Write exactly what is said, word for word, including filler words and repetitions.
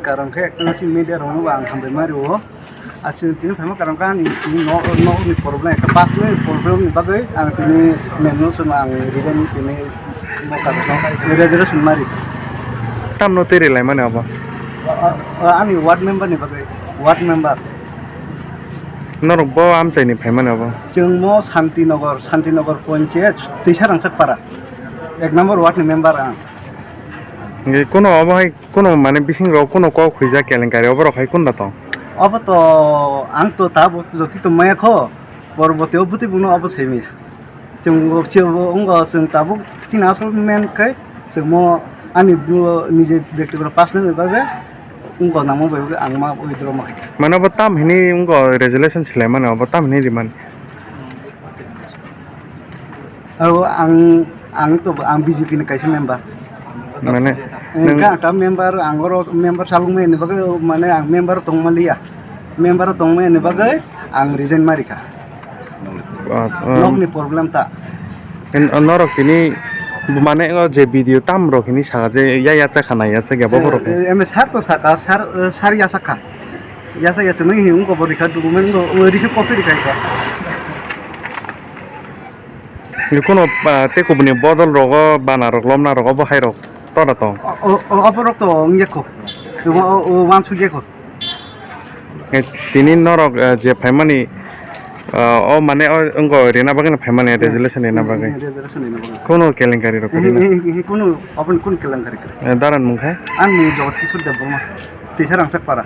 Karon khe ekta nasi media rokno ang hambai mari o. Aswk tini phaima karon khe ani tini no, no ni problem, ekta personal problem ni bagwi ang tini memno sung ang resign tini mo karon resignation mari. Tamno teri lai mani abo? A, a, ani ward member ni bagwi, ward member. Norok bo amchaini phaimani abo? Chwng mo Santinagar, Santinagar Panchayat, Twisarangsak Para, ek number ward ni member ang. Nge kuno obo hai kuno mane bising rok kuno kok huijak kelenkari obo rok hai kunda tong? Obo to ang to tabuk joti to maya kho, porbote obo twi buno obo semi. Chwng bo, chwng bo wngkha, chwng tabuk chini asol main khe chwng mo ani bo nije bektigoto personal ni bagwi wngkha, nangma bai bagwi ang ma withdraw ma khaikha. Mane bo tam hini wngkha resolution swlai mani, bo tam hini rimani? Abo ang, ang to, ang B J P ni kaisa member. Mane, eh, nwng ka, ka member, ang oro member salung mani bagwi, mane ang member tongmaliya. Member tongmani bagwi ang resign marikha. Acha. Nokni problem ta. En, norok tini mane o je video tam rok hini saka je ya ya chakha na ya chakya bo borok. Eh, eh, eme sar to saka, sar, eh, sar ya sakha. Ya sakya chumui hi ungko bo rikha document no, o receive copy rikha ikha. Ni kuno, ah, te kubuni bodol rogo bana rok lomna rogo bo hai rok. Tora tong. O, o, o, oborok to wngya kho. O, o, o, wansukya kho. Eh, tini norok, eh, je phaimani, eh, o mane o wngkha rina bagwi no phaimani, resolution rina bagwi. Hmm, resolution rina bagwi. Kuno kelenkari rok Eh, khaina? Eh, eh, kuno, open kun kelenkari kre? Eh, daran mung khe? Ani Jogot Kishore Debbarma. Tisa Rangsak Para.